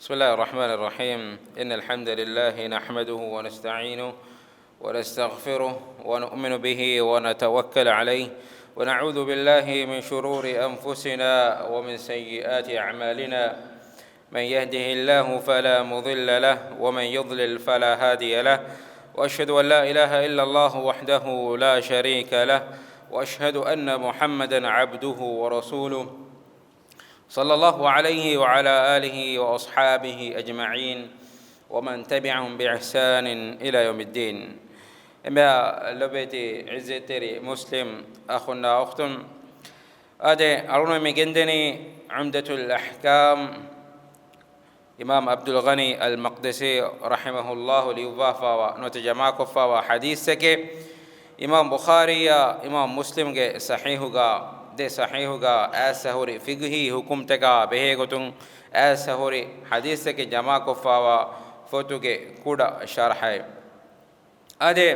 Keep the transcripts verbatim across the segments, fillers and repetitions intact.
بسم الله الرحمن الرحيم. إن الحمد لله نحمده ونستعينه ونستغفره ونؤمن به ونتوكل عليه، ونعوذ بالله من شرور أنفسنا ومن سيئات أعمالنا. من يهده الله فلا مضل له، ومن يضلل فلا هادي له، وأشهد أن لا إله إلا الله وحده لا شريك له، وأشهد أن محمدا عبده ورسوله، صلى الله عليه وعلى آله وأصحابه أجمعين، ومن تبعهم بإحسان إلى يوم الدين. އެންމެ ލޮބުވެތި ޢިއްޒަތްތެރި މުސްލިމް އަޚުންނާ އުޚްތުން، އާދެ، އަޅުގަނޑު މި ގެންދަނީ ޢުމްދަތުލް އަޙްކާމް، އިމާމް ޢަބްދުލް ޣަނީ އަލް މަޤްދިސީ ރަޙިމަހުﷲ ލިޔުއްވާފައިވާ ނުވަތަ ޖަމާކޮށްފައިވާ ޙަދީޘެކޭ. އިމާމް ބުޚާރީއާ އިމާމް މުސްލިމްގެ ޞަޙީޙުގަ، ދެ ޞަޙީޙުގަ އައިސް ހުރި ފިޤްހީ ޙުކުމްތަކާ ބެހޭގޮތުން އައިސް ހުރި ޙަދީޘެކޭ ޖަމާކޮށްފައިވާ ފޮތުގެ ކުޑަ ޝަރަޙެއް. އާދެ،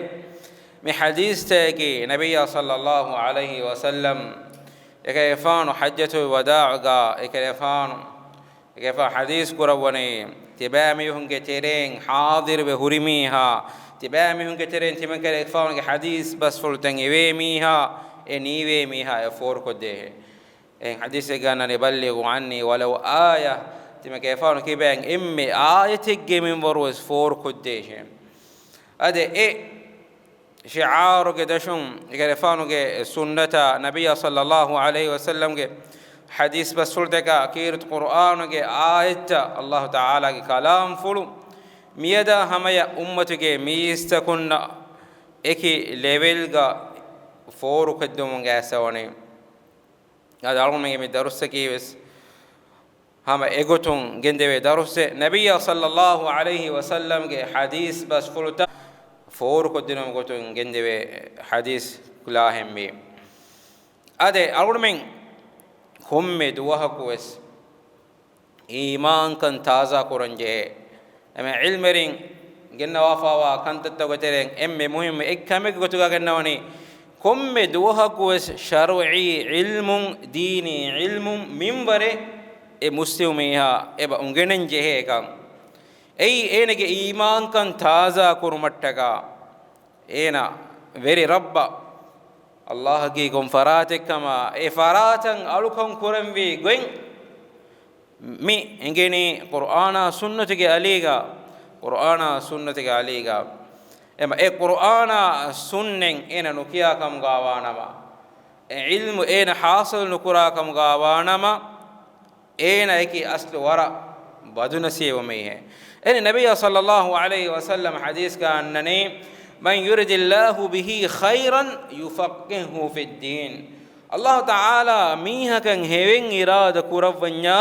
މި ޙަދީޘްތަކަކީ ނަބިއްޔާ ޞައްލައްލާހު ޢަލައިހި ވަސައްލަމް އެކަލޭގެފާނު ޙައްޖަތުލް ވަދާޢުގަ އެކަލޭގެފާނު، އެކަލޭގެފާނު ޙަދީޘް ކުރައްވަނީ، ތިބާމީހުންގެ ތެރެއިން ޙާޟިރުވެ ހުރި މީހާ، ތިބާމީހުންގެ ތެރެއިން ތިމަންކަލޭގެފާނުގެ ޙަދީޘް ބަސްފުޅުތައް އިވޭ މީހާ، އެ ނީވޭ މީހާ އެ ފޯރުކޮށްދޭށޭ. އެހެން ޙަދީޘެއްގަ އަންނަނީ، بلغوا عني ولو آية، ތިމަންކަލޭގެފާނު ތިބާއިން އެންމެ އާޔަތެއްގެ މިންވަރުވެސް ފޯރުކޮށްދޭށޭ. އާދެ، އެ ޝިޢާރުގެ ދަށުން އެކަލޭގެފާނުގެ ސުންނަތާ، ނަބިއްޔާ ޞައްލައްލާހު ޢަލައިހި ވަސައްލަމްގެ ޙަދީޘް ބަސްފުޅުތަކާ، ކީރިތި ޤުރުއާނުގެ އާޔަތްތައް، ﷲ ތަޢާލާގެ ކަލާމްފުޅު، މިއަދާ ހަމަޔަށް އުއްމަތުގެ މީސްތަކުންނަށް އެކި ލެވެލްގަ ފޯރުކޮށްދެމުން އައިސް ވަނީ. އާދެ، އަޅުގަނޑުމެންގެ މި ދަރުސަކީވެސް ހަމަ އެގޮތުން ގެންދެވޭ ދަރުސެއް، ނަބިއްޔާ ޞައްލައްލާހު ޢަލައިހި ވަސައްލަމްގެ ޙަދީޘް ބަސްފުޅުތައް ފޯރުކޮށްދިނުމުގެ ގޮތުން ގެންދެވޭ ޙަދީޘް ކުލާހެއް މީ. އާދެ، އަޅުގަނޑުމެން ކޮންމެ ދުވަހަކުވެސް އީމާންކަން ތާޒާ ކުރަން ޖެހޭ. އެމެ ޢިލްމުވެރިން ގެންނަވާފައިވާ ކަންތައްތަކުގެ ތެރެއިން އެންމެ މުހިއްމު އެއްކަމެއްގެ ގޮތުގަ ގެންނަވަނީ، ކޮންމެ ދުވަހަކުވެސް ޝަރުޢީ ޢިލްމުން، ދީނީ ޢިލްމުން މިންވަރެއް އެ މުސްލިމު މީހާ އެބަ އުނގެނެން ޖެހޭކަން. އެއީ އޭނަގެ އީމާންކަން ތާޒާ ކުރުމަށްޓަކާ، އޭނަ ވެރި ރައްބަށް ﷲ ގެ ގޮން ފަރާތެއްކަމާ، އެ ފަރާތަށް އަޅުކަން ކުރަންވީ ގޮތް މި އެނގެނީ ޤުރްއާނާ ސުންނަތުގެ އަލީގަ، ޤުރްއާނާ ސުންނަތުގެ އަލީގަ. އެމަ އެ ޤުރްއާނާ ސުންނަތް އޭނަ ނުކިޔާ ކަމުގަ ވާނަމަ، އެ ޢިލްމު އޭނަ ޙާޞިލް ނުކުރާ ކަމުގަ ވާނަމަ، އޭނައަކީ އަސްލު ވަރަށް ބަދުނަސީބު މީހެއް. އެހެން ނަބިއްޔާ ޞައްލައްލާހު ޢަލައިހި ވަސައްލަމަ ޙަދީޘްގަ އަންނަނީ، من يرد الله به خيرا يفقهه في الدين. ﷲ ތަޢާލާ މީހަކަށް ހެވެން އިރާދަ ކުރައްވަންޏާ،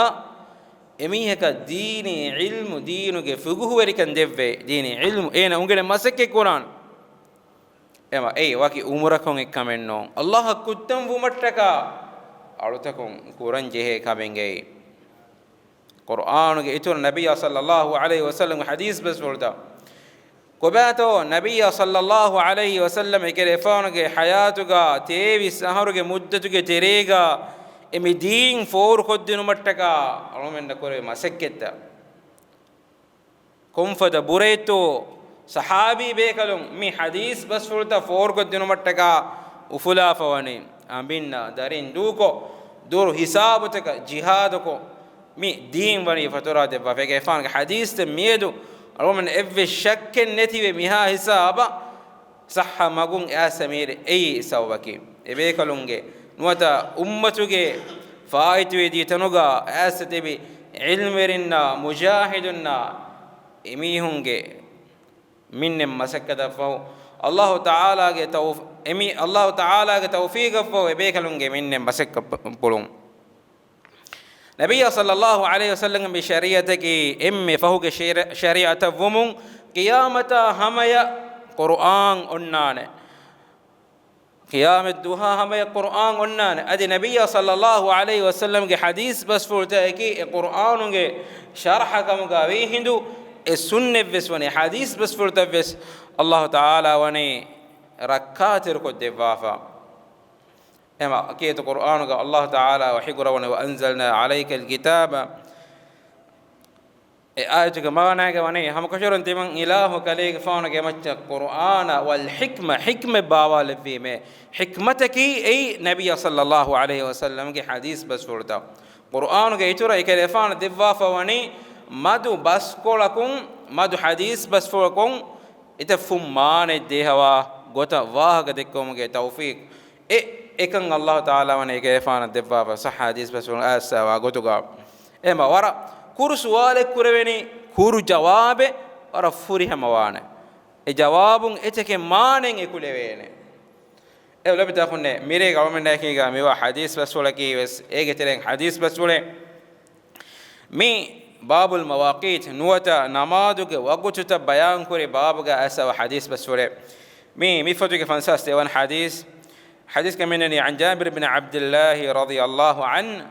އެމީހަކަށް ދީނީ ޢިލްމު، ދީނުގެ ފިޤުހުވެރިކަން ދެއްވޭ، ދީނީ ޢިލްމު އޭނަ އުނގެނެ މަސައްކަތް ކުރާން. އެމަ އެއީ ވަކި އުމުރަކުން އެއްކަމެއް ނޫން. ﷲ އަށް ކުއްތަން ވުމަށްޓަކާ އަޅުތަކުން ކުރަން ޖެހޭ ކަމެއްގައި. ޤުރްއާނުގެ އިތުރަށް ނަބިއްޔާ ޞައްލައްލާހު ޢަލައިހި ވަސައްލަމްގެ ޙަދީޘް ބަސްފުޅުތައް. ކޮބާތޯ ނަބިއްޔާ ޞައްލައްލާހު ޢަލައިހި ވަސައްލަމް އެކަލޭގެފާނުގެ ޙަޔާތުގަ ތޭވީސް އަހަރުގެ މުއްދަތުގެ ތެރޭގަ އެ މި ދީން ފޯރުކޮށްދިނުމަށްޓަކާ އަޅުމެންނަށް ކުރެވި މަސައްކަތްތައް. ކޮންފަދަ ބުރައެއްތޯ ޞަޙާބީ ބޭކަލުން މި ޙަދީޘް ބަސްފުޅުތައް ފޯރުކޮށްދިނުމަށްޓަކާ އުފުލާފަ ވަނީ؟ އަނބިންނާ ދަރިން ދޫކޮށް، ދުރު ހިސާބުތަކަށް ޖިހާދުކޮށް، މި ދީން ވަނީ ފަތުރާ ދެއްވާފަ. އެކަލޭގެފާނުގެ ޙަދީޘްތައް މިއަދު އަޅުގަނޑުމެން އެއްވެސް ޝައްކެއް ނެތިވެ މިހާ ހިސާބަށް ޞައްޙަ މަގުން އައިސް މީރެ އެއީ ސަބަބަކީ. އެބޭކަލުންގެ ނުވަތަ އުއްމަތުގެ ފާއިތުވެދީ ތަނުގަ އައިސް ތިބި ޢިލްމުވެރިންނާ މުޖާހިދުންނާ އެމީހުންގެ މިންނެއް މަސައްކަތަށްފަހު، ﷲ ތަޢާލާގެ ތައު-، އެމީ-، ﷲ ތަޢާލާގެ ތައުފީޤަށްފަހު އެބޭކަލުންގެ މިންނެއް މަސައްކަތް ޕު-، ޕުޅުން. ނަބިއްޔާ ޞައްލައްލާހު ޢަލައިހި ވަސައްލަމްގެ މި ޝަރީޢަތަކީ އެންމެ ފަހުގެ ޝެރި-، ޝަރީޢަތަށް ވުމުން ޤިޔާމަތާ ހަމަޔަށް ޤުރުއާން އޮންނާނެ. ޤިޔާމަތް ދުވަހާ ހަމަޔަށް ޤުރުއާން އޮންނާނެ. އަދި ނަބިއްޔާ ޞައްލައްލާހު ޢަލައިހި ވަސައްލަމްގެ ޙަދީޘް ބަސްފުޅުތަކަކީ އެ ޤުރުއާނުގެ ޝަރަޙަ ކަމުގަ ވީ ހިނދު، އެ ސުންނަތްވެސް ވަނީ، ޙަދީޘް ބަސްފުޅުތައްވެސް ﷲ ތަޢާލާ ވަނީ ރައްކާތެރިކޮށްދެއްވާފަ. އެމަ ކީރިތި ޤުރުއާނުގަ ﷲ ތަޢާލާ ވަޙީކުރައްވަނީ، وأنزلنا عليك الكتاب އެ އާޔަތުގެ މާނާގަ ވަނީ، ހަމަކަށަވަރުން ތިމަން އިލާހު ކަލޭގެފާނުގެ މައްޗަށް ޤުރުއާނާ ވަލް ޙިކްމަ، ޙިކްމަތް ބާވާލެއްވީމޭ. ޙިކްމަތަކީ އެއީ ނަބިއްޔާ ޞައްލައްލާހު ޢަލައިހި ވަސައްލަމްގެ ޙަދީޘް ބަސްފުޅުތައް. ޤުރުއާނުގެ އިތުރަށް އެކަލޭފާނު ދެއްވާފަ ވަނީ މަދު ބަސްކޮޅަކުން، މަދު ޙަދީޘް ބަސްފުޅަކުން އެތައް ފުން މާނައެއް ދޭހަވާ ގޮތަށް ވާހަކަ ދެއްކުމުގެ ތައުފީޤް އެ އެކަން އައްލާހު ތަޢާލާ ވަނީ އެކަލޭފާނަށް ދެއްވާފަ، ޞައްޙަ ޙަދީޘް ބަސްފުޅުން އައިސްފަވާ ގޮތުގަ. އެހެންމަ ވަރަށް ކުރު ސުވާލެއް ކުރެވެނީ، ކުރު ޖަވާބެއް ވަރަށް ފުރިހަމަވާނެ. އެ ޖަވާބުން އެތަކެއް މާނައެއް އެކުލެވޭނެ. އެ ލޮބިތާ އަޚުންނޭ، މިރޭ ގައުމެންނާއެކީގަ މިވާ ޙަދީޘް ބަސްފުޅަކީ ވެސް އޭގެ ތެރެއިން ޙަދީޘް ބަސްފުޅެއް. މި ބާބުލް މަވާޤީތް، ނުވަތަ ނަމާދުގެ ވަގުތުތައް ބަޔާންކުރި ބާބުގަ އައިސްފަވާ ޙަދީޘް ބަސްފުޅެއް. މި މި ފޮތުގެ ފަންސާސް ދެވަނަ ޙަދީޘް. ޙަދީޘްގަ މިންނަނީ عن جابر بن عبد الله رضي الله عنه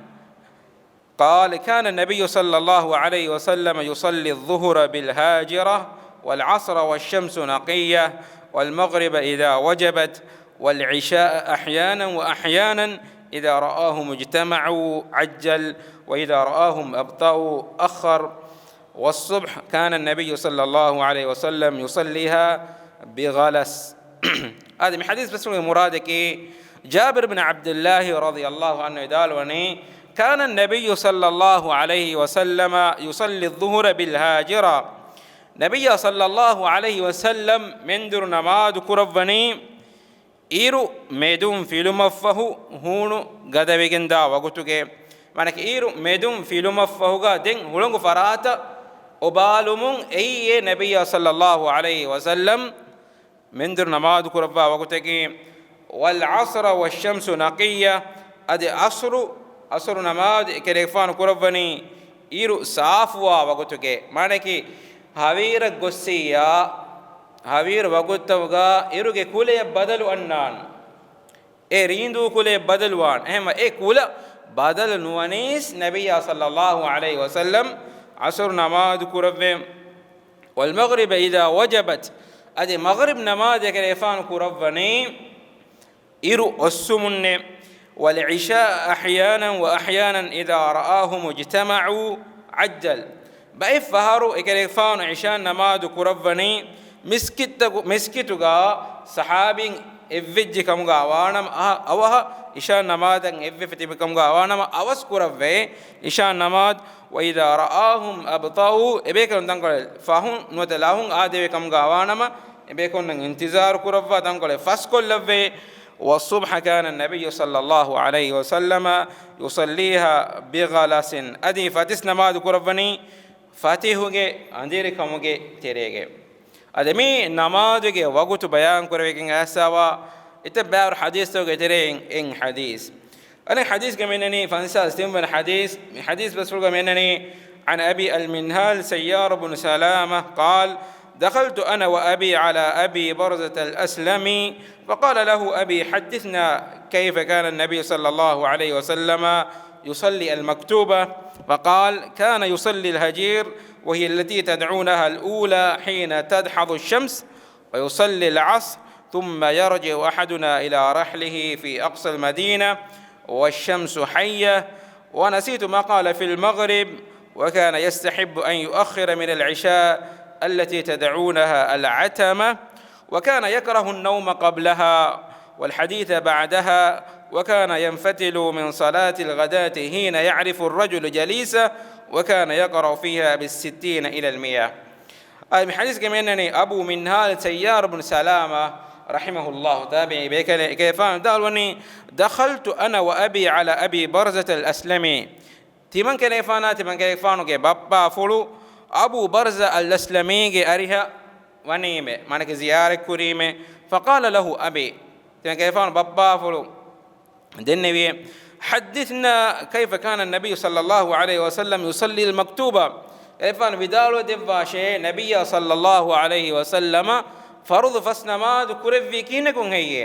قال: كان النبي صلى الله عليه وسلم يصلي الظهر بالهاجرة، والعصر والشمس نقية، والمغرب إذا وجبت، والعشاء أحيانا وأحيانا إذا رآهم اجتمعوا عجل، وإذا رآهم أبطأوا أخر، والصبح كان النبي صلى الله عليه وسلم يصليها بغلس. އާދެ، މި ޙަދީޘް ބަސްފުޅުގެ މުރާދަކީ، ޖާބިރު ބިން ޢަބްދުއްލާހި ރަޟިޔައްލާހު ޢަންހު ވިދާޅުވަނީ، كان النبي صلى الله عليه وسلم يصلي الظهر بالهاجرة. ނަބިއްޔާ ޞައްލައްލާހު ޢަލައިހި ވަސައްލަމް މެންދުރު ނަމާދު ކުރައްވަނީ، އިރު މެދުން ފިލުމަށްފަހު ހޫނު ގަދަވެގެންދާ ވަގުތުގެ، މާނަކީ އިރު މެދުން ފިލުމަށްފަހުގަ ދެން ހުޅަނގު ފަރާތަށް އޮބާލުމުން އެއީ އެ ނަބިއްޔާ ޞައްލައްލާހު ޢަލައިހި ވަސައްލަމް މެންދުރު ނަމާދު ކުރައްވާ ވަގުތަކީ، والعصر والشمس نقية، އަދި ޢަޞްރު، ޢަޞްރު ނަމާދު އެކަލޭގެފާނު ކުރައްވަނީ އިރު ސާފުވާ ވަގުތުގެ، މާނަކީ ހަވީރަށް ގޮއްސިއްޔާ، ހަވީރު ވަގުތުތަކުގަ އިރުގެ ކުލަޔަށް ބަދަލު އަންނާން. އެ ރީނދޫ ކުލަޔަށް ބަދަލުވާން. އެހެންވެ، އެ ކުލަ ބަދަލު ނުވަނީސް ނަބިއްޔާ ޞައްލައްލާހު ޢަލައިހި ވަސައްލަމް ޢަޞްރު ނަމާދު ކުރައްވޭ. والمغرب إذا وجبت، އަދި މަޣްރިބް ނަމާދު އެކަލޭގެފާނު ކުރައްވަނީ އިރު އޮއްސުމުންނޭ. والعشاء أحيانا وأحيانا إذا رآهم اجتمعوا عجل. ބައެއް ފަހަރު އެކަލޭގެފާނު ޢިޝާ ނަމާދު ކުރައްވަނީ މިސްކިތްތަކު-، މިސްކިތުގަ ޞަޙާބީން އެއްވެއްޖެ ކަމުގަ ވާނަމަ، އަ-، އަވަހަށް ޢިޝާ ނަމާދަށް އެއްވެފަ ތިބި ކަމުގަ ވާނަމަ އަވަސް ކުރައްވައޭ ޢިޝާ ނަމާދު. وإذا رآهم أبطأوا، އެބޭކަލުން ތަންކޮޅެއް ފަހުން ނުވަތަ ލަހުން އާދެވޭ ކަމުގަ ވާނަމަ، އެބޭކަލުންނަށް އިންތިޒާރު ކުރައްވާ ތަންކޮޅެއް ފަސްކޮށްލައްވައޭ. والصبح كان النبي صلى الله عليه وسلم يصليها بغلس، އަދި ފަތިސް ނަމާދު ކުރައްވަނީ ފަތިހުގެ އަނދިރިކަމުގެ ތެރޭގައި. އަދި މި ނަމާދުގެ ވަގުތު ބަޔާން ކުރެވިގެން އައިސްފަވާ އެތައް ބައިވަރު ޙަދީޘްތަކުގެ ތެރެއިން އެއް ޙަދީޘް. އަނެއް ޙަދީޘްގަ މިންނަނީ ފަންސާސް ތިންވަނަ ޙަދީޘް. މި ޙަދީޘް ބަސްފުޅުގަ މިންނަނީ عن أبي المنهال سيار بن سلامة قال: دخلت أنا وأبي على أبي برزة الأسلمي، فقال له أبي: حدثنا كيف كان النبي صلى الله عليه وسلم يصلي المكتوبة؟ فقال: كان يصلي الهجير، وهي التي تدعونها الأولى حين تدحض الشمس، ويصلي العصر، ثم يرجع أحدنا إلى رحله في أقصى المدينة والشمس حية، ونسيت ما قال في المغرب، وكان يستحب أن يؤخر من العشاء التي تدعونها العتمة، وكان يكره النوم قبلها والحديث بعدها، وكان ينفتل من صلاة الغداة حين يعرف الرجل جليسه، وكان يقرأ فيها بالستين إلى المائة. އާދެ، މި ޙަދީޘްގަ މިންނަނީ އަބޫ މިންހާލް ސައްޔާރު ބުނު ސަލާމާ ރަޙިމަހުﷲ، ތާބިޢީ ބޭކަލެއް، އެކަލޭގެފާނު ވިދާޅުވަނީ، دخلت أنا وأبي على أبي برزة الأسلمي. ތިމަން ކަލޭގެފާނާ، ތިމަން ކަލޭގެފާނުގެ ބައްޕާފުޅު އަބޫ ބަރްޒާ އަލްއަސްލަމީގެ އަރިހަށް ވަނީމޭ، މާނަކީ ޒިޔާރަތް ކުރީމޭ. فقال له أبي، ތިމަން ކަލޭގެފާނު ބައްޕާފުޅު ދެންނެވިއޭ، حدثنا كيف كان النبي صلى الله عليه وسلم يصلي المكتوبة. އެފާނު ވިދާޅުވެ ދެއްވާށޭ، ނަބިއްޔާ ޞައްލައްލާހު ޢަލައިހި ވަސައްލަމަ ފަރުޟު ފަސް ނަމާދު ކުރެއްވީ ކިހިނަކުން ހެއްޔޭ؟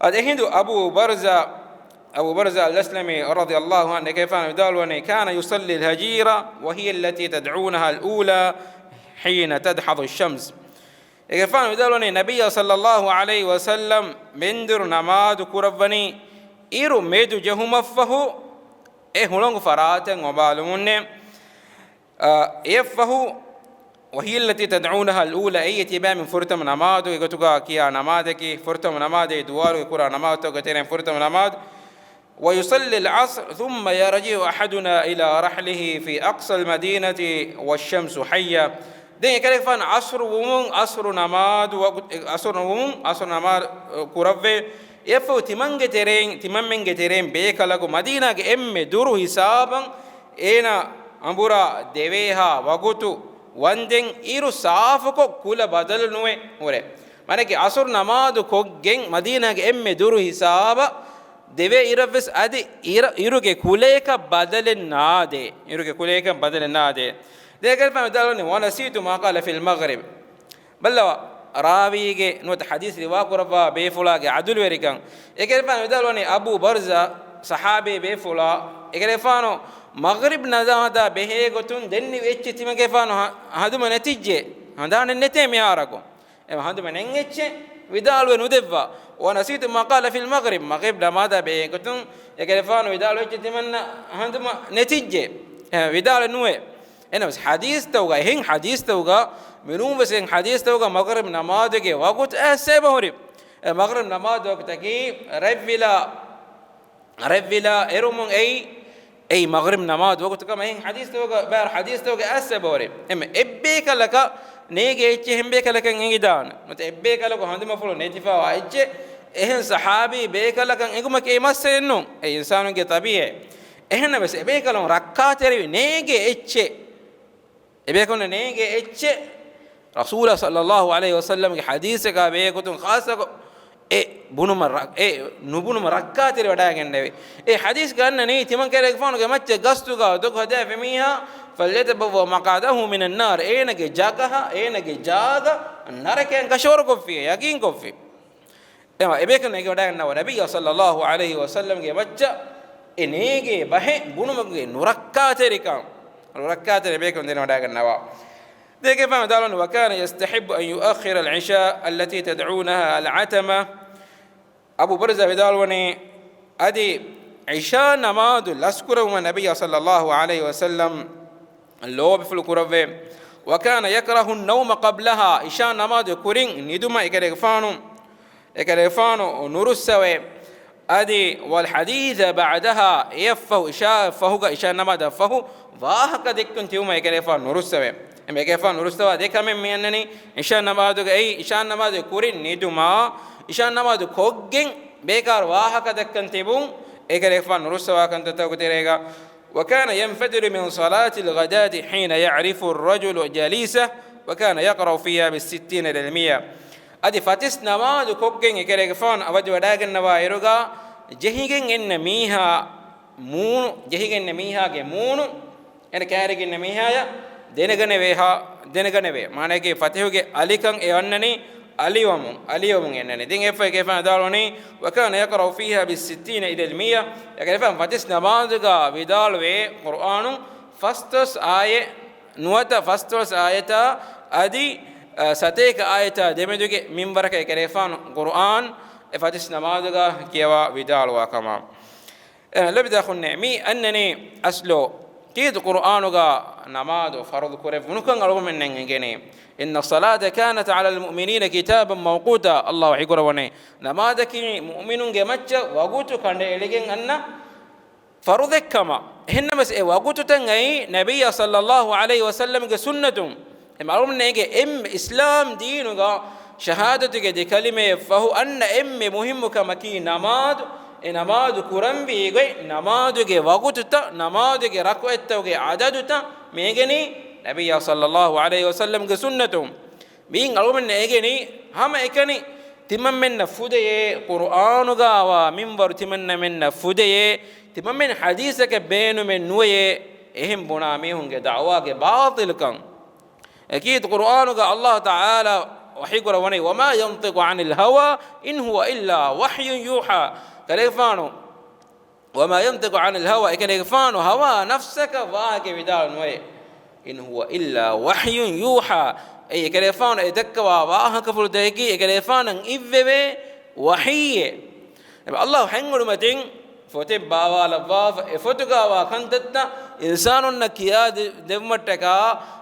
އަދި އެހިނދު އަބޫ ބަރްޒާ، އަބޫ ބަރްޒާ އަލްއަސްލަމީ ރަޟިޔައްލާހު ޢަންހު އެކަލޭގެފާނު ވިދާޅުވަނީ، كان يصلي الهجير وهي التي تدعونها الأولى حين تدحض الشمس. އެކަލޭގެފާނު ވިދާޅުވަނީ، ނަބިއްޔާ ޞައްލައްލާހު ޢަލައިހި ވަސައްލަމް މެންދުރު ނަމާދު ކުރައްވަނީ އިރު މެދު ޖެހުމަށްފަހު އެ ހުޅަނގު ފަރާތަށް އޮބާލުމުންނޭ. އެއަށްފަހު، وهي التي تدعونها الأولى، އެއީ ތިބާމެން ފުރަތަމަ ނަމާދުގެ ގޮތުގަ ކިޔާ ނަމާދަކީ، ފުރަތަމަ ނަމާދެއް ދުވާލުގެ ކުރާ ނަމާދުތަކުގެ ތެރެއިން ފުރަތަމަ ނަމާދު. ويصلي العصر ثم يرجع أحدنا إلى رحله في أقصى المدينة والشمس حية. ދެން އެކަލޭގެފާނު ޢަޞްރު ވުމުން، ޢަޞްރު ނަމާދު ވަގު-، ޢަޞްރު ވުމުން، ޢަޞްރު ނަމާދު ކުރައްވައި، އެއަށްފަހު ތިމަންގެ ތެރެއިން، ތިމަންމެންގެ ތެރެއިން ބޭކަލަކު މަދީނާގެ އެންމެ ދުރު ހިސާބަށް އޭނާ އަނބުރާ ދެވޭހާ ވަގުތު ވަންދެން އިރު ސާފުކޮށް ކުލަ ބަދަލު ނުވެ ހުރޭ. މާނައަކީ ޢަޞްރު ނަމާދު ކޮށްގެން މަދީނާގެ އެންމެ ދުރު ހިސާބަށް ދެވޭ އިރަށްވެސް އަދި އިރަ-، އިރުގެ ކުލަޔަކަށް ބަދަލެއް ނާދޭ. އިރުގެ ކުލަޔަކަށް ބަދަލެއް ނާދޭ. ދެން އެކަލޭގެފާނު ވިދާޅުވަނީ، "ونسيت ما قال في المغرب." ބައްލަވާ، ރާވީގެ ނުވަތަ ޙަދީޘް ރިވާ ކުރައްވާ ބޭފުޅާގެ ޢަދުލުވެރިކަން. އެކަލޭގެފާނު ވިދާޅުވަނީ، އަބޫ ބަރްޒާ ޞަޙާބީ ބޭފުޅާ، އެކަލޭގެފާނު މަޣްރިބް ނަމާދާ ބެހޭ ގޮތުން ދެންނެވި އެއްޗެއް ތިމަންގެފާނު ހަ-، ހަނދުމަ ނެތިއްޖެ، ހަނދާނެއް ނެތޭ މިހާރަކު. އެ ހަނދުމަ ނެތް އެއްޗެއް ވިދާޅުވެ ނުދެއްވާ. "ونسيت ما قال في المغرب." މަޣްރިބް ނަމާދާ ބެހޭ ގޮތުން އެކަލޭގެފާނު ވިދާޅުވި އެއްޗެއް ތިމަންނަ ހަނދުމަ ނެތިއްޖެ، އެ، ވިދާޅުވެ ނުވޭ. އެހެންނަމަވެސް ޙަދީޘްތަކުގަ، އެހެން ޙަދީޘްތަކުގަ، މިނޫންވެސް އެހެން ޙަދީޘްތަކުގަ މަޣްރިބް ނަމާދުގެ ވަގުތު އައިސް އެބަހުރި. އެ މަޣްރިބް ނަމާދު ވަގުތަކީ ރަތްވިލާ، ރަތްވިލާ އެރުމުން އެއީ، އެއީ މަޣްރިބް ނަމާދު ވަގުތު ކަމަށް އެހެން ޙަދީޘްތަކުގަ، ބައިވަރު ޙަދީޘްތަކުގަ އައިސް އެބަހުރި. އެމެ އެއްބޭކަލަކަށް ނޭގޭ އެއްޗެއް އެހެން ބޭކަލަކަށް އެނގިދާނެ. ނުވަތަ އެއްބޭކަލަކު ހަނދުމަފުޅު ނެތިފަވާ އެއްޗެއް އެހެން ޞަޙާބީ ބޭކަލަކަށް އެނގުމަކީ އެއީ މައްސަލައެއް ނޫން. އެ އިންސާނުންގެ ޠަބީޢަތް. އެހެންނަމަވެސް، އެބޭކަލުން ރައްކާތެރިވި ނޭގޭ އެއްޗެއް، އެބޭކަލުން ނޭގޭ އެއްޗެއް، ރަސޫލާ ޞައްލައްލާހު ޢަލައިހި ވަސައްލަމްގެ ޙަދީޘަކާ ބެހޭ ގޮތުން ޚާއްޞަކޮށް އެ ބުނުމަށް ރަ-، އެ ނުބުނުމަށް ރައްކާތެރިވަޑައިގެންނެވި. އެ ޙަދީޘްގަ އަންނަނީ، ތިމަން ކަލޭގެފާނުގެ މައްޗަށް ގަސްތުގަ ދޮގު ހަދާފި މީހާ، "فليتبوأ مقعده من النار." އޭނަގެ ޖަގަހަ، އޭނަގެ ޖާގަ ނަރަކައިން ކަށަވަރުކޮށްފި، ޔަގީންކޮށްފި. އެމަ އެބޭކަލުން އެނގިވަޑައިގަންނަވާ، ނަބިއްޔާ ޞައްލައްލާހު ޢަލައިހި ވަސައްލަމްގެ މައްޗަށް އެ ނޭގޭ ބަހެއް ބުނުމުގެ ނުރައްކާތެރިކަން، ނުރައްކާތެރި އެބޭކަލުން ދެނެވަޑައިގަންނަވާ. ދެން އެކަލޭގެފާނު ވިދާޅުވަނީ، "وكان يستحب أن يؤخر العشاء التي تدعونها العتمة." އަބޫ ބަރްޒާ ވިދާޅުވަނީ، އަދި ޢިޝާ ނަމާދު ލަސްކުރެއްވުމަށް ނަބިއްޔާ ޞައްލައްލާހު ޢަލައިހި ވަސައްލަމް ލޯބިފުޅު ކުރައްވޭ. "وكان يكره النوم قبلها." ޢިޝާ ނަމާދު ކުރިން ނިދުމަށް އެކަލޭގެފާނު، އެކަލޭގެފާނު ނުރުއްސަވޭ. އަދި، "والحديث بعدها." އެއަށްފަހު، ޢިޝާއަށް ފަހުގަ، ޢިޝާ ނަމާދަށް ފަހު ވާހަކަ ދެއްކުން ތިބުމަށް އެކަލޭގެފާނު ނުރުއްސަވޭ. އެމެ އެކަލޭގެފާނު ނުރުއްސަވާ ދެ ކަމެއް މި އަންނަނީ. ޢިޝާ ނަމާދުގައި، ޢިޝާ ނަމާދު ކުރިން ނިދުމާ، ޢިޝާ ނަމާދު ކޮށްގެން ބޭކާރު ވާހަކަ ދައްކަން ތިބުން އެކަލޭގެފާނު ނުރުއްސަވާ ކަންތައްތަކުގެ ތެރޭގަ. "وكان ينفتل من صلاة الغداة حين يعرف الرجل جليسه، وكان يقرأ فيها بالستين إلى المية." އަދި ފަތިސް ނަމާދު ކޮށްގެން އެކަލޭގެފާނު އަވަދިވަޑައިގަންނަވާ އިރުގަ ޖެހިގެން އިންނަ މީހާ މޫނު، ޖެހިގެން އިންނަ މީހާގެ މޫނު، އޭނަ ކައިރިގެން އިންނަ މީހާޔަށް ދެނެގަނެވޭ ހާ، ދެނެގަނެވޭ. މާނައަކީ ފަތިޙުގެ އަލިކަން އެ އަންނަނީ އަލިވަމުން، އަލިވަމުން އެންނަނީ. ދެން އެއަށްފަހު އެކަލޭގެފާނު ވިދާޅުވަނީ، "وكان يقرأ فيها بالستين إلى المية." އެކަލޭގެފާނު ފަތިސް ނަމާދުގަ ވިދާޅުވޭ ޤުރުއާނު ފަސްދޮޅަސް އާޔަތް ނުވަތަ ފަސްދޮޅަސް އާޔަތާ އަދި، އަ، ސަތޭކަ އާޔަތާ ދެމެދުގެ މިންވަރަކަށް އެކަލޭގެފާނު ޤުރުއާން އެ ފަތިސް ނަމާދުގަ ކިޔަވާ ވިދާޅުވާ ކަމަށް. އެ، ލޯބިދާ އަޚުންނޭ، މި އަންނަނީ އަސްލު ކީރިތި ޤުރުއާނުގަ ނަމާދު ފަރުޟު ކުރެއްވުނުކަން އަޅުގަނޑުމެންނަށް އެނގެނީ. "إن الصلاة كانت على المؤمنين كتابا موقوتا." ﷲ ވަޙީކުރައްވަނީ، ނަމާދަކީ މުއުމިނުންގެ މައްޗަށް ވަގުތު ކަނޑައެޅިގެން އަންނަ ފަރުޟެއްކަމަށް. އެހެންނަމަވެސް އެ ވަގުތުތައް އައީ ނަބިއްޔާ ޞައްލައްލާހު ޢަލައިހި ވަސައްލަމްގެ ސުންނަތުން. އެ މައުމޫމުންނޭގެ އެންމެ އިސްލާމް ދީނުގަ ޝަހާދަތުގެ ދެ ކަލިމަޔަށް ފަހު އަންނަ އެންމެ މުހިއްމު ކަމަކީ ނަމާދު. އެ ނަމާދު ކުރަންވީ ގޮތް، ނަމާދުގެ ވަގުތުތައް، ނަމާދުގެ ރަކުޢަތްތަކުގެ ޢަދަދުތައް މި އެނގެނީ ނަބިއްޔާ ޞައްލައްލާހު ޢަލައިހި ވަސައްލަމްގެ ސުންނަތުން. މިއިން އަޅުގަނޑުމެންނަށް އެނގެނީ ހަމައެކަނި ތިމަންމެންނަށް ފުދެޔޭ، ޤުރުއާނުގައިވާ މިންވަރު ތިމަންމެންނަށް ފުދެޔޭ، ތިމަންމެން ޙަދީޘަކަށް ބޭނުމެއް ނުވެޔޭ، އެހެން ބުނާ މީހުންގެ ދަޢުވާގެ ބާޠިލްކަން. އެކީ ޤުރުއާނުގަ ﷲ ތަޢާލާ ވަޙީކުރައްވަނީ، "وما ينطق عن الهوى إن هو إلا وحي يوحى." ކަލޭގެފާނު "وما ينطق عن الهوى." އެކަލޭގެފާނު ހަވާ ނަފްސަކަށް ވާހަކަ ވިދާޅު ނުވޭ. "إن هو إلا وحي يوحى." އެއީ އެކަލޭގެފާނު އެ ދައްކަވާ ވާހަކަފުޅުތަކަކީ އެކަލޭގެފާނަށް އިއްވެވޭ ވަޙީއެއް. އެބަ ﷲ ހަތް އުޑުމަތިން ފޮތެއް ބާވާލައްވާފަ، އެ ފޮތުގާވާ ކަންތައްތައް އިންސާނުންނަށް ކިޔާ ދެ-، ދެއްވުމަށްޓަކާ،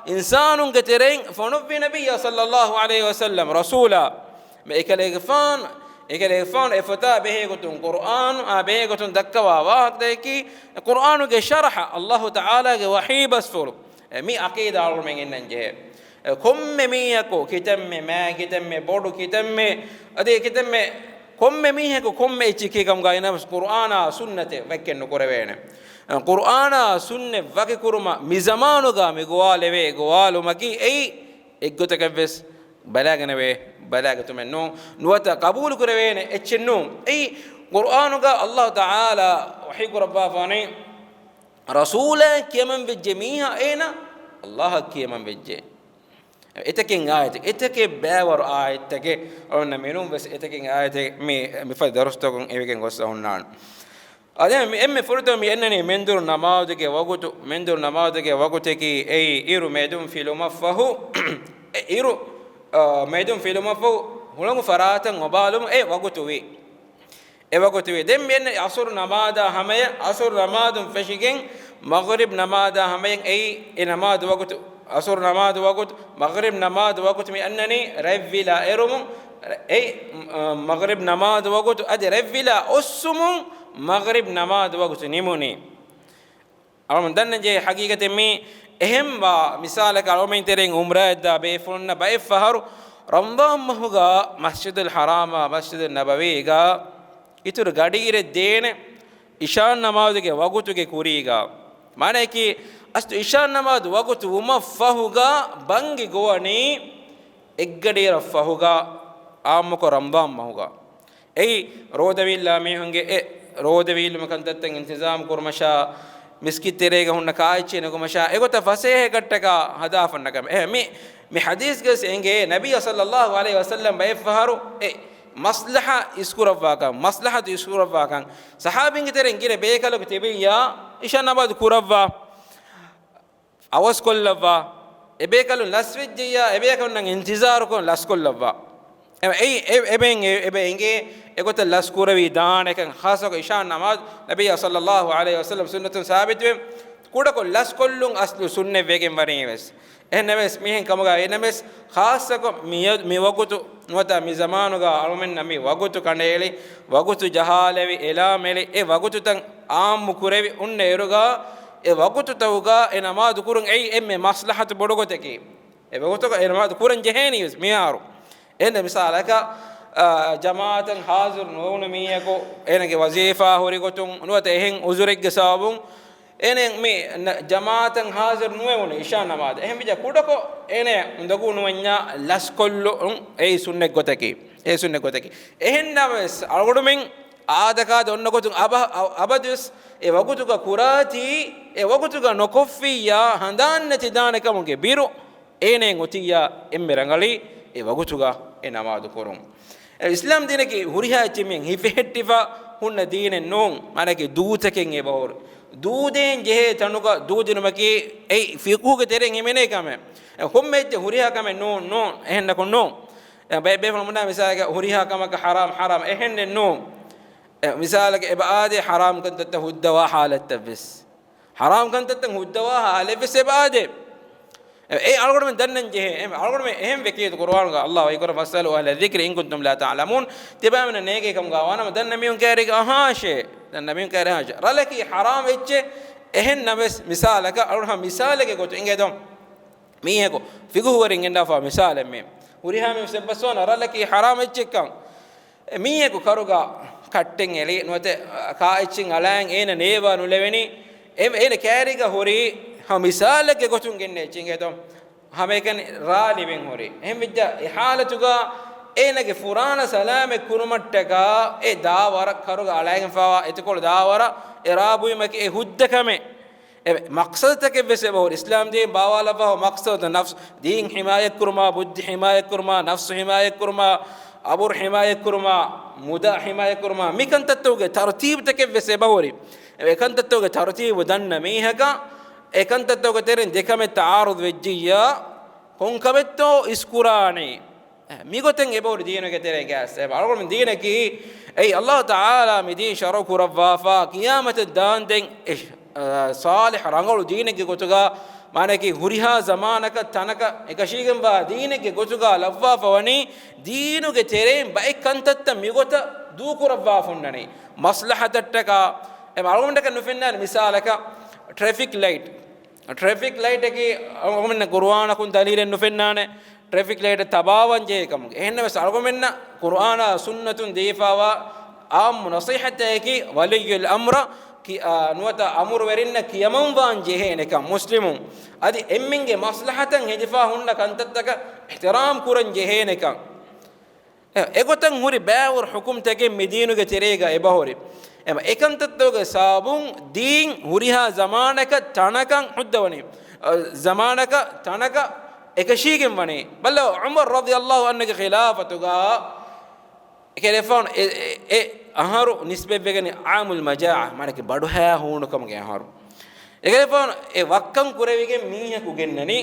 އިންސާނުންގެ ތެރެއިން ފޮނުއްވި ނަބިއްޔާ ޞައްލައްލާހު ޢަލައިހި ވަސައްލަމް ރަސޫލާ. މި އެކަލޭގެފާނު، އެކަލޭގެފާނު އެ ފޮތާ ބެހޭގޮތުން، ޤުރްއާނާ ބެހޭގޮތުން ދައްކަވާ ވާހަކަތަކަކީ، ޤުރްއާނުގެ ޝަރަޙަ، އައްލާހު ތަޢާލާގެ ވަޙީ ބަސްފުޅު. އެ މި ޢަޤީދާ އަޅުގަނޑުމެން އިންނަން ޖެހޭ. އެ ކޮންމެ މީހަކު ކިތަންމެ މާތް، ކިތަންމެ ބޮޑު، ކިތަންމެ އަދި ކިތަންމެ ކޮންމެ މީހަކު ކޮންމެ އެއްޗެކޭ ކަމުގައި ނަމަސް ޤުރްއާނާ ސުންނަތެއް ވެއްކެއް ނުކުރެވޭނެ. އެ ޤުރްއާނާ ސުންނަތް ވަކިކުރުމަށް މި ޒަމާނުގަ މި ގޮވާލެވޭ ގޮވާލުމަކީ އެއީ އެއްގޮތަކަށްވެސް ބަލާގަނެވޭ، ބަލާގަތުމެއް ނޫން، ނުވަތަ ޤަބޫލު ކުރެވޭނެ އެއްޗެއް ނޫން. އެއީ ޤުރްއާނުގަ އައްލާހު ތަޢާލާ ވަޙީ ކުރައްވާފާނީ، ރަސޫލާ ކިޔަމަން ވެއްޖެ މީހާ އޭނާ އައްލާހަށް ކިޔަމަން ވެއްޖެ. އެތަކެއް އާޔަތެއް، އެތަކެއް ބައިވަރު އާޔަތްތަކެއް، އޮންނަ މިނޫން ވެސް އެތަކެއް އާޔަތެއް މި، މިފަދަ ދަރުސްތަކުން އެވިގެން ގޮސް އޮންނާނެ. އަދި މި އެންމެ ފުރަތަމަ މި އަންނަނީ މެންދުރު ނަމާދުގެ ވަގުތު، މެންދުރު ނަމާދުގެ ވަގުތަކީ އެއީ އިރު މެދުން ފިލުމަށްފަހު، އެ އިރު، އާ، މެދުން ފިލުމަށްފަހު ހުޅަނގު ފަރާތަށް އޮބާލުމުން އެ ވަގުތު ވީ. އެ ވަގުތު ވީ. ދެން މި އަންނަނީ ޢަޞުރު ނަމާދާ ހަމަޔަށް، ޢަޞުރު ނަމާދުން ފެށިގެން މަޣްރިބް ނަމާދާ ހަމަޔަށް އެއީ، އެ ނަމާދު ވަގުތު، ޢަޞުރު ނަމާދު ވަގުތު، މަޣްރިބް ނަމާދު ވަގުތު މި އަންނަނީ ރަތްވިލާ އެރުމުން، އެއީ، މަޣްރިބް ނަމާދު ވަގުތު އަދި ރަތްވިލާ އޮއްސުމުން މަޣްރިބް ނަމާދު ވަގުތު ނިމުނީ. އަޅުމެން ދަންނަން ޖެހޭ ޙަޤީޤަތެއް މީ. އެހެންވާ މިސާލަކަށް އަޅުމެން ތެރެއިން ޢުމްރާއަށް ދާ ބޭފުޅުންނަށް ބައެއް ފަހަރު ރަމަޟާން މަހުގަ މަސްޖިދުލް ޙަރާމާ މަސްޖިދު ނަބަވީގަ އިތުރު ގަޑިއިރެއް ދޭނެ އިޝާ ނަމާދުގެ ވަގުތުގެ ކުރީގަ. މާނައަކީ، އަސްލު އިޝާ ނަމާދު ވަގުތު ވުމަށް ފަހުގަ ބަންގި ގޮވަނީ އެއްގަޑިއިރަށް ފަހުގަ، އާއްމުކޮށް ރަމަޟާން މަހުގަ. އެއީ، ރޯދަވީއްލާ މީހުންގެ އެ ރޯދަވީއްލުމުގެ ކަންތައްތައް އިންތިޒާމް ކުރުމަށާ، މިސްކިތް ތެރޭގަ ހުންނަ ކާއެއްޗެއް ނެގުމަށާ، އެގޮތަށް ފަސޭހަ ކައްޓަކާ ހަދާފަ އޮންނަ ކަމެއް. އެހެން މި، މި ޙަދީޘްގަސް އެނގޭ، ނަބިއްޔާ ޞައްލައްލާހު ޢަލައިހި ވަސައްލަމް ބައެއް ފަހަރު އެ މަޞްލަޙަ އިސްކުރައްވާކަން، މަޞްލަޙަތު އިސްކުރައްވާކަން، ޞަޙާބީންގެ ތެރެއިން ގިނަ ބޭކަލަކު ތިބިއްޔާ، އިޝާ ނަމާދު ކުރައްވާ. އަވަސްކޮށްލައްވާ. އެބޭކަލުން ލަސްވެއްޖެއްޔާ، އެބޭކަލުންނަށް އިންތިޒާރުކޮށް ލަސްކޮށްލައްވާ. އެ، އެ، އެ، އެބައިން އެ، އެބަ އެނގޭ އެގޮތަށް ލަސް ކުރެވި ދާނެކަން، ޚާއްޞަކޮށް އިޝާ ނަމާދު ނަބިއްޔާ ޞައްލައްލާހު ޢަލައިހި ވަސައްލަމް ސުންނަތުން ސާބިތުވެ، ކުޑަކޮށް ލަސްކޮށްލުން އަސްލު ސުންނަތް ވެގެން ވަނީ ވެސް. އެހެންނަމަވެސް މިހެން ކަމުގަ އިނަމެސް، ޚާއްޞަކޮށް މި، މި ވަގުތު ނުވަތަ މި ޒަމާނުގަ އަޅުމެންނަށް މި ވަގުތު ކަނޑައެޅި، ވަގުތު ޖަހާލެވި، އެލާމް އެޅި، އެ ވަގުތުތައް އާއްމު ކުރެވި އޮންނަ އިރުގަ، އެ ވަގުތުތަކުގަ އެ ނަމާދު ކުރުން އެއީ އެންމެ މަޞްލަޙަތު ބޮޑު ގޮތަކީ. އެ ވަގުތުގަ އެ ނަމާދު ކުރަން ޖެހޭނީ ވެސް މިހާރު. އެހެން މިސާލަކަށް، އާ، ޖަމާޢަތަށް ޙާޟިރު ނުވުނު މީހަކު އޭނަގެ ވަޒީފާ ހުރި ގޮތުން ނުވަތަ އެހެން ޢުޛުރެއްގެ ސަބަބުން އޭނަ މި ނަ-، ޖަމާޢަތަށް ޙާޟިރު ނުވެވުނު އިޝާ ނަމާދަށް. އެހެންވެއްޖެ ކުޑަކޮށް އޭނަ އުނދަގޫ ނުވަންޏާ ލަސްކޮށްލުން އެއީ ސުންނަތް ގޮތަކީ. އެ ސުންނަތް ގޮތަކީ. އެހެންނަމަވެސް އަޅުގަނޑުމެން އާދަކާދަ އޮންނަ ގޮތުން އަބަ-، އަ-، އަބަދުވެސް އެ ވަގުތުގަ ކުރާތީ، އެ ވަގުތުގަ ނުކޮށްފިއްޔާ ހަނދާން ނެތި ދާނެ ކަމުގެ ބިރު އޭނައަށް އޮތިއްޔާ އެންމެ ރަނގަޅީ އެ ވަގުތުގަ އެ ނަމާދު ކުރުން. އެ އިސްލާމް ދީނަކީ ހުރިހާ އެއްޗެއް މިހެން ހިފެހެއްޓިފަ ހުންނަ ދީނެއް ނޫން. މާނައަކީ ދޫތަކެއް އެބަހުރި. ދޫދޭން ޖެހޭ ތަނުގަ ދޫދިނުމަކީ އެއީ ފިޤުހުގެ ތެރެއިން ހިމެނޭ ކަމެއް. އެ ކޮންމެ އެއްޗެއް ހުރިހާ ކަމެއް ނޫން، ނޫން. އެހެންނަކުން ނޫން. އެ ބައެއް ބޭފުޅުން ބުނާ މިސާލަކަށް ހުރިހާ ކަމަކަށް ޙަރާމް، ޙަރާމް. އެހެންނެއް ނޫން. އެ މިސާލަކަށް އެބަ އާދޭ ޙަރާމް ކަންތައްތައް ހުއްދަވާ ޙާލަތްތައް ވެސް. ޙަރާމް ކަންތައްތައް ހުއްދަވާ ޙާލެއްވެސް އެބައާދޭ. އެ، އެ އަޅުގަނޑުމެން ދަންނަން ޖެހޭ. އެ އަޅުގަނޑުމެން އެހެން ވެކިޔަތު ޤުރުއާނުގަ ﷲ ވަޙީކުރަނީ، "فَاسْأَلُوا أَهْلَ الذِّكْرِ إِنْ كُنْتُمْ لَا تَعْلَمُونَ." ތިބާމެންނަށް ނޭނގޭ ކަމުގަ ވާނަމަ ދަންނަ މީހުން ކައިރީގަ އަހާށޭ. ދަންނަ މީހުން ކައިރީ އަހާށޭ. ރަލަކީ ޙަރާމް އެއްޗެއް. އެހެން ނަމަވެސް މިސާލަކަށް އަޅުގަނޑު މިސާލެއްގެ ގޮތުން އިނގޭތޯ. މީހަކު ފިޤުހުވެރިން ގެންނާފަ މިސާލެއް މީ. ހުރިހާ މީހުން އެއްބަސްވާނަ ރަލަކީ ޙަރާމް އެއްޗެއްކަން. އެ މީހަކު ކަރުގަ ކައްޓެއް އެޅި، ނުވަތަ ކާއެއްޗެއް އަޅައިން އޭނަ ނޭވާ ނުލެވެނީ. އެ، އޭނަ ކައިރީގަ ހުރީ ހަމަ މިސާލެއްގެ ގޮތުން ގެންނަ އެއްޗެއް އިނގޭތޯ. ހަމައެކަނި ރާ ލިބެން ހުރީ. އެހެންވެއްޖެ އެ ޙާލަތުގަ އޭނަގެ ފުރާނަ ސަލާމަތް ކުރުމަށްޓަކާ އެ ދާވަރަށް ކަރުގަ އަޅައިގެންފަވާ އެތިކޮޅު ދާވަރަށް އެ ރާ ބުއިމަކީ އެ ހުއްދަ ކަމެއް. އެ މަޤްޞަދުތަކެއްވެސް އެބަހުރި. އިސްލާމް ދީން ބާވާލައްވާ މަޤްޞަދު ނަފްސު، ދީން ޙިމާޔަތްކުރުމާ، ބުއްދި ޙިމާޔަތްކުރުމާ، ނަފްސު ޙިމާޔަތްކުރުމާ، އަބުރު ޙިމާޔަތްކުރުމާ، މުދާ ޙިމާޔަތްކުރުމާ، މިކަންތައްތަކުގެ ތަރުތީބުތަކެއްވެސް އެބަހުރި. އެކަންތައްތަކުގެ ތަރުތީބު ދަންނަ މީހަކަށް، އެކަންތައްތަކުގެ ތެރެއިން ދެކަމެއް ތަޢާރުޟު ވެއްޖިއްޔާ، ކޮންކަމެއްތޯ އިސްކުރާނީ؟ މިގޮތެއް އެބަހުރި ދީނުގެ ތެރޭގަ އަޅުގަނޑު ދީނަކީ، އެއީ އަﷲ ތަޢާލާ މި ދީން ޝަރުޢު ކުރައްވާފަ، ޤިޔާމަތަށް ދާންދެން އެ، އަ، ޞާލިޙް ރަނގަޅު ދީނެއްގެ ގޮތުގަ، މާނައަކީ ހުރިހާ ޒަމާނަކަށް ތަނަކަށް އެކަށީގެންވާ ދީނެއްގެ ގޮތުގަ ލައްވާފަ ވަނީ، ދީނުގެ ތެރެއިން ބައެއް ކަންތައްތައް މިގޮތަށް ދޫކުރައްވާފަ އޮންނަނީ. މަޞްލަޙަތަށްޓަކާ، އެ އަޅުގަނޑަކަށް ނުފެންނާނެ މިސާލަކަށް ޓްރެފިކް ލައިޓް. ޓްރެފިކް ލައިޓަކީ އަޅުގަނޑަށް ޤުރުއާނަކުން ދަލީލެއް ނުފެންނާނެ. ޓްރެފިކް ލައިޓަށް ތަބާވާން ޖެހޭ ކަމުގެ. އެހެންނަމަވެސް އަޅުގަނޑުމެންނަށް ޤުރުއާނާ ސުންނަތުން ދީފާވާ އާއްމު ނަޞީޙަތަކީ ވަލިއްޔުލް އަމްރަކީ، އާ، ނުވަތަ އަމުރުވެރިންނަށް ކިޔަމަންވާން ޖެހޭނެކަން، މުސްލިމުން އަދި އެންމެންގެ މަޞްލަޙަތަށް ހެދިފާ ހުންނަ ކަންތައްތަކަށް އިޙްތިރާމް ކުރަން ޖެހޭނެކަން. އެ، އެގޮތަށް ހުރި ބައިވަރު ޙުކުމްތަކެއް މި ދީނުގެ ތެރޭގަ އެބަހުރި. އެމަ އެކަންތައްތަކުގެ ސަބަބުން ދީން ހުރިހާ ޒަމާނަކަށް ތަނަކަށް ހުއްދަވަނީ. އަ، ޒަމާނަކަށް ތަނަކަށް އެކަށީގެން ވަނީ. ބައްލަވާ، ޢުމަރު ރަޟިޔަﷲ ޢަންހުގެ ޚިލާފަތުގަ އެކަލޭފާނު އެ، އެ، އެ އަހަރު ނިސްބަތްވެގެން ޢާމުލް މަޖާޢާ، މާނައަކީ ބަޑުހައި ހޫނުކަމުގެ އަހަރު. އެކަލޭފާނު އެ ވައްކަން ކުރެވިގެން މީހަކު ގެންނަނީ.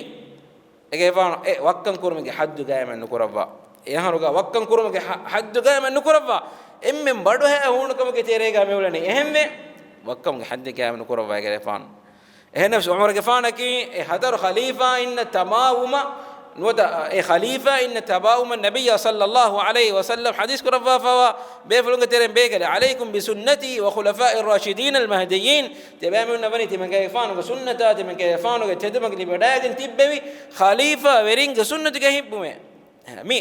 އެކަލޭފާނު އެ ވައްކަން ކުރުމުގެ ޙައްދު ގާއިމެއް ނުކުރައްވާ. އެ އަހަރުގަ ވައްކަން ކުރުމުގެ ޙަ-، ޙައްދު ގާއިމެއް ނުކުރައްވާ. އެންމެން ބަޑުހައި ހޫނުކަމުގެ ތެރޭގަ މިއުޅެނީ. އެހެންވެ، ވައްކަމުގެ ޙައްދެއް ގާއިމެއް ނުކުރައްވާ އެކަލޭފާނު. އެހެންނަމަވެސް ޢުމަރުގެފާނަކީ އެ ހަތަރު ޚަލީފާއިންނަށް ތަބާވުމަށް ނުވަތަ، އެ ޚަލީފާއިންނަށް ތަބާވުމަށް ނަބިއްޔާ ޞައްލައްލާހު ޢަލައިހި ވަސައްލަމް ޙަދީޘް ކުރައްވާފައިވާ ބޭފުޅުންގެ ތެރެއިން ބޭކަލެއް، "ޢަލައިކުމް ބިސުންނަތީ ވަޚުލަފާއި ރާޝިދީނަލް މަހްދިއްޔީން." ތިޔަބައިމީހުންނަށް ވަނީ ތިމަން ކަލޭފާނުގެ ސުންނަތާ، ތިމަން ކަލޭފާނުގެ ތެދުމަގު ލިބިވަޑައިގެން ތިއްބެވި ޚަލީފާވެރިންގެ ސުންނަތުގެ ހިއްޕުމޭ. މި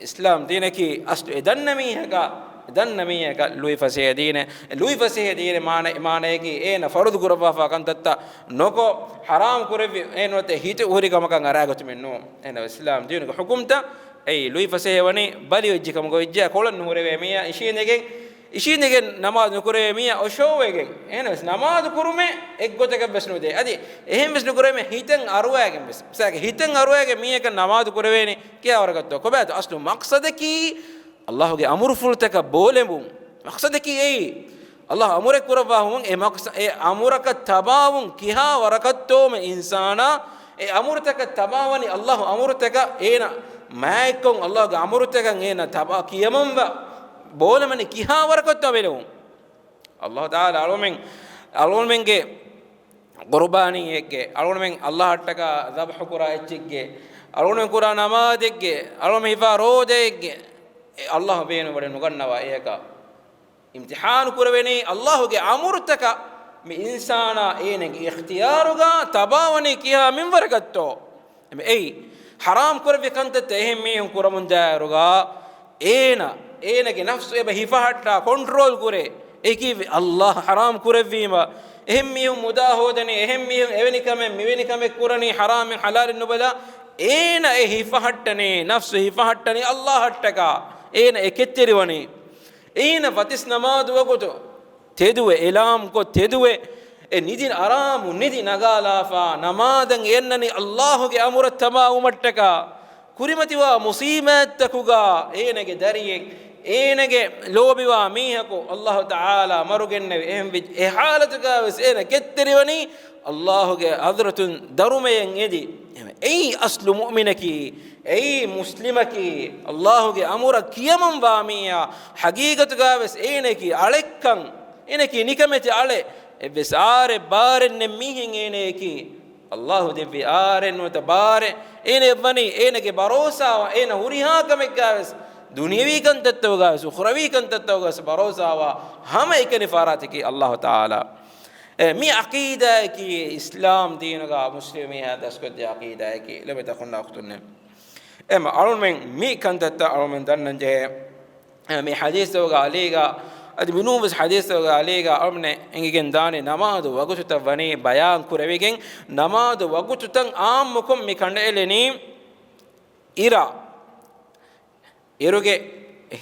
އިސްލާމް ދީނަކީ އަސްލު އެ ދަންނަ މީހަކަށް، ދަންނަ މީހަކަށް ލުއިފަސޭހަ ދީނެއް. ލުއިފަސޭހަ ދީނެއް މާނަ-، މާނައަކީ އޭނަ ފަރުޟު ކުރައްވާފާ ކަންތައްތައް ނުކޮށް، ޙަރާމް ކުރެއްވި އޭނަ ނުވަތަ ހިތު ހުރި ކަމަކަށް އަރާގަތުމެއް ނޫން. އެހެންނަމަވެސް އިސްލާމް ދީނުގެ ޙުކުމްތައް އެއީ ލުއިފަސޭހަ ވަނީ ބަލިވެއްޖެ ކަމަކަށް ވެއްޖެ، ކޮޅަށް ނުހުރެވޭ މީހާ އިށީނދެގެން، އިށީނދެގެން ނަމާދު ނުކުރެވޭ މީހާ އޮށޯވެގެން. އެހެނަސް ނަމާދު ކުރުމެއް އެއްގޮތަކަށް ވެސް ނުދޭ. އަދި އެހެން ވެސް ނުކުރެވޭ ހިތަށް އަރުވައިގެން ވެސް. މިސާލަކަށް ހިތަށް އަރުވައިގެން މީހަކަށް ނަމާދު ކުރެވޭނީ ކިހާ ވަރަކަށްތޯ؟ ކޮބާތޯ އަސްލު މަޤްޞަދަކީ؟ އަﷲގެ އަމުރުފުޅުތަކަށް ބޯލެނބުން. މަޤްޞަދަކީ އެއީ. އަﷲ އަމުރެއް ކުރައްވާ ހުމުން އެ މަޤްޞަ-، އެ އަމުރަކަށް ތަބާވުން ކިހާ ވަރަކަށްތޯ މި އިންސާނާ އެ އަމުރުތަކަށް ތަބާވަނީ އަﷲ އަމުރުތަކަށް އޭނަ މާތްކޮށް އަﷲގެ އަމުރުތަކަށް އޭނަ ތަބާ ކިޔަމަންވާ ބޯލަމަނީ ކިހާ ވަރަކަށްތޯ ބެލެވުން. އަﷲ ތަޢާލާ އަޅުމެން، އަޅުމެންގެ ޤުރުބާނީއެއްގެ، އަޅުމެން އަﷲއަށްޓަކާ ޛަބްޙު ކުރާ އެއްޗެއްގެ، އަޅުމެން ކުރާ ނަމާދެއްގެ، އަޅުމެން ހިފާ ރޯދައެއްގެ، އެ އަﷲ ބޭނުންވަޑައެއް ނުގަންނަވާ އެއަކަށް އިމްތިޙާނު ކުރެވެނީ އަﷲގެ އަމުރުތަކަށް މި އިންސާނާ އޭނަގެ އިޚްތިޔާރުގަ ތަބާވަނީ ކިހާ މިންވަރަކަށްތޯ؟ އެއީ، ޙަރާމް ކުރެއްވި ކަންތައްތައް އެހެން މީހުން ކުރަމުން ޖާއިރުގަ އޭނަ، އޭނަގެ ނަފްސު އެބަ ހިފަހައްޓާ ކޮންޓްރޯލް ކުރޭ. އެކީ އަﷲ ޙަރާމް ކުރެއްވީމަ. އެހެން މީހުން މުދާ ހޯދަނީ، އެހެން މީހުން އެވެނި ކަމެއް މިވެނި ކަމެއް ކުރަނީ ޙަރާމެއް ޙަލާލެއް ނުބަލާ. އޭނަ އެ ހިފަހައްޓަނީ، ނަފްސު ހިފަހައްޓަނީ އަﷲއަށްޓަކާ. އޭނަ އެ ކެތްތެރިވަނީ. އޭނަ ފަތިސް ނަމާދު ވަގުތު ތެދުވެ، އެލާމްކޮށް ތެދުވެ، އެ ނިދި އަރާމު ނިދި ނަގާލާފާ، ނަމާދަށް އެ އަންނަނީ އަﷲގެ އަމުރަށް ތަބާވުމަށްޓަކާ. ކުރިމަތިވާ މުޞީބާތްތަކުގަ އޭނަގެ ދަރިއެއް، އޭނަގެ ލޯބިވާ މީހަކު އަﷲ ތަޢާލާ މަރުގެންނެވި. އެހެންވެ، އެ ޙާލަތުގަ ވެސް އޭނަ ކެތްތެރިވަނީ އަﷲގެ ޙަޟްރަތުން ދަރުމައެއް އެދި. އެއީ އަސްލު މުއުމިނަކީ، އެއީ މުސްލިމަކީ، އަﷲގެ އަމުރަށް ކިޔަމަންވާ މީހާ، ޙަޤީޤަތުގަ ވެސް އޭނައަކީ އަޅެއްކަން، އޭނައަކީ ނިކަމެތި އަޅެއް، އެއްވެސް އާރެއް ބާރެއް ނެތް މީހެއް އޭނައަކީ. އަﷲ ދެއްވި އާރެއް ނުވަތަ ބާރެއް، އޭނަ އެއްވަނީ އޭނަގެ ބަރޯސާވާ، އޭނަ ހުރިހާ ކަމެއްގަ ވެސް، ދުނިޔަވީ ކަންތައްތަކުގަ ވެސް، އުޚްރަވީ ކަންތައްތަކުގަ ވެސް ބަރޯސާވާ ހަމައެކަނި ފަރާތަކީ އަﷲ ތަޢާލާ. އެ، މި ޢަޤީދާއަކީ އިސްލާމް ދީނުގަ މުސްލިމް މީހާ ދަސްކޮށްދޭ ޢަޤީދާއަކީ. ލޮބުވެތި އަޚުންނާ އުޚްތުންނޭ. އެމަ އަޅުމެން މި ކަންތައްތައް އަޅުމެން ދަންނަން ޖެހޭ. އެ، މި ޙަދީޘްތަކުގެ އަލީގަ، އަދި މިނޫންވެސް ޙަދީޘްތަކުގެ އަލީގަ އަޅުމެން އެނގިގެން ދާނީ ނަމާދު ވަގުތުތައް ވަނީ ބަޔާން ކުރެވިގެން، ނަމާދު ވަގުތުތައް ޢާއްމުކޮށް މި ކަނޑައެޅެނީ އިރާ. އިރުގެ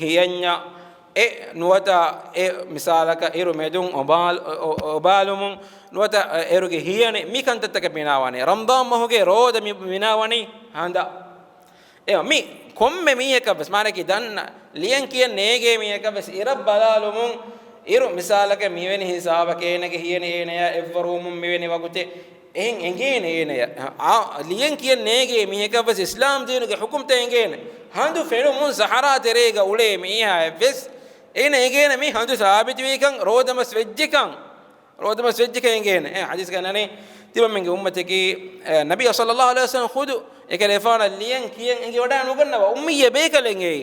ހިޔަންޏާ އެ ނުވަތަ އެ މިސާލަކަށް އިރު މެދުން އޮބާލް-، އޮ-، އޮ-، އޮބާލުމުން ނުވަތަ އެރުގެ ހިޔަނި މި ކަންތައްތަކަށް ބިނާވާނެ. ރަމަޟާން މަހުގެ ރޯދަ މި ބިނާވަނީ ހަނދާ. އެ މި ކޮންމެ މީހަކަށް ވެސް، މާނައަކީ ދަންނަ ލިޔަން ކިޔަން ނޭގޭ މީހަކަށް ވެސް އިރަށް ބަލާލުމުން އިރު މިސާލަކަށް މިވެނި ހިސާބަކަށް އޭނަގެ ހިޔަނި އޭނަޔާ އެއްވަރުވުމުން މިވެނި ވަގުތެއް އެހެން އެނގޭނެ އޭނަޔަށް. އާ، ލިޔެން ކިޔެން ނޭގޭ މީހަކަށް ވެސް އިސްލާމް ދީނުގެ ޙުކުމްތައް އެނގޭނެ. ހަނދު ފެނުމުން ސަހަރާ ތެރޭގަ އުޅޭ މީހާއަށް ވެސް އޭނަ އެނގޭނެ މި ހަނދު ސާބިތުވީކަން، ރޯދަމަސް ވެއްޖެކަން. ރޯދަމަސް ވެއްޖެކަން އެނގޭނެ. އެ ޙަދީޘްގަ އަންނަނީ، ތިމަންމެންގެ އުއްމަތަކީ، އެ، ނަބިއްޔާ ޞައްލައްލާހު ޢަލައިހި ވަސައްލަމަ ޚުދު އެކަލޭގެފާނަށް ލިޔެން ކިޔެން އެނގި ވަޑާ ނުގަންނަވާ އުއްމިއްޔަ ބޭކަލެއް އެއީ.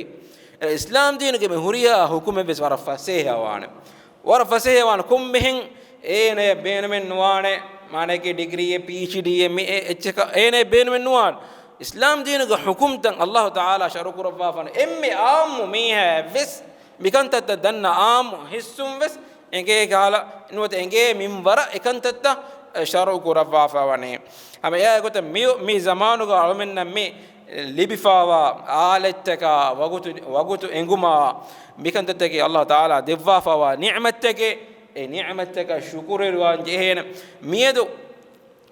އެ، އިސްލާމް ދީނުގެ މި ހުރިހާ ޙުކުމެއް ވެސް ވަރަށް ފަސޭހަވާނެ. ވަރަށް ފަސޭހަވާނެ. ކޮންމެހެން އޭނަޔަށް ބޭނުމެއް ނުވާނެ، މާނައަކީ ޑިގްރީއެއް، ޕީއެޗްޑީއެއް، މި އެ-، އެއްޗަކަށް އޭނަޔަށް ބޭނުމެއް ނުވާނެ. އިސްލާމް ދީނުގެ ޙުކުމްތައް ﷲ ތަޢާލާ ޝަރުޢު ކުރައްވާފާނެ. އެންމެ ޢާއްމު މީހާއަށް ވެސް މިކަންތައްތައް ދަންނަ ޢާއްމު ޙިއްސުން ވެސް އެނގޭ ކަހަލަ، ނުވަތަ އެނގޭ މިންވަރަށް އެކަންތައްތައް ޝަރުޢު ކުރައްވާފާވަނީ. ހަމަ އެއާ ގޮތަށް މި، މި ޒަމާނުގަ އަޅުމެންނަށް މި ލިބިފާވާ އާލެއްތަކާ، ވަގުތު، ވަގުތު އެނގުމާ، މިކަންތައްތަކީ ﷲ ތަޢާލާ ދެއްވާފާވާ ނިޢުމަތްތަކެއް. އެ ނިޢުމަތްތަކަށް ޝުކުރުވެރިވާން ޖެހޭނެ. މިއަދު،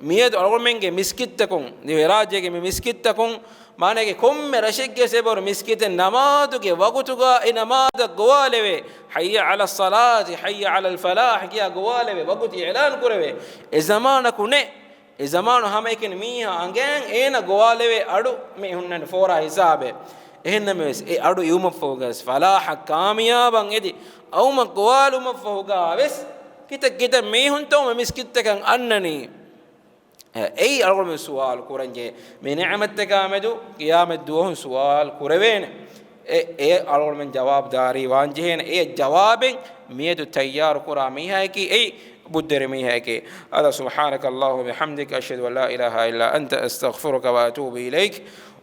މިއަދު އަޅުގަނޑުމެންގެ މިސްކިތްތަކުން، ދިވެހިރާއްޖޭގެ މި މިސްކިތްތަކުން، މާނައަކީ ކޮންމެ ރަށެއްގެ އެބަހުރި މިސްކިތެއް ނަމާދުގެ ވަގުތުގަ އެ ނަމާދަށް ގޮވާލެވޭ. حي على الصلاة، حي على الفلاح ކިޔާ ގޮވާލެވޭ، ވަގުތު އިޢުލާން ކުރެވޭ. އެ ޒަމާނަކު ނެތް. އެ ޒަމާނު ހަމައެކަނި މީހާ އަނގައިން އޭނަ ގޮވާލެވޭ އަޑު މި ހުންނަން ފޯރާ ހިސާބެއް. އެހެންނަމަވެސް، އެ އަޑު އިވުމަށްފަހުގަ ވެސް، ފަލާޙަށް ކާމިޔާބަށް އެދި، އައުމަށް ގޮވާލުމަށްފަހުގަ ވެސް، ކިތައް ކިތައް މީހުންތޯ މި މިސްކިތްތަކަށް އަންނަނީ. އެ، އެއީ އަޅުގަނޑުމެން ސުވާލު ކުރަންޖެހޭ. މި ނިޢުމަތްތަކާމެދު ޤިޔާމަތް ދުވަހުން ސުވާލު ކުރެވޭނެ. އެ، އެ އަޅުގަނޑުމެން ޖަވާބުދާރީ ވާންޖެހޭނެ. އެ ޖަވާބެއް މިއަދު ތައްޔާރު ކުރާ މީހާއަކީ އެއީ ބުއްދެރި މީހާއަކީ. هذا، سبحانك اللهم وبحمدك، أشهد أن لا إله إلا أنت، أستغفرك وأتوب إليك،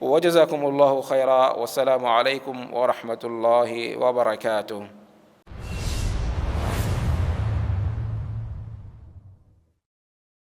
وجزاكم الله خيرا، والسلام عليكم ورحمة الله وبركاته.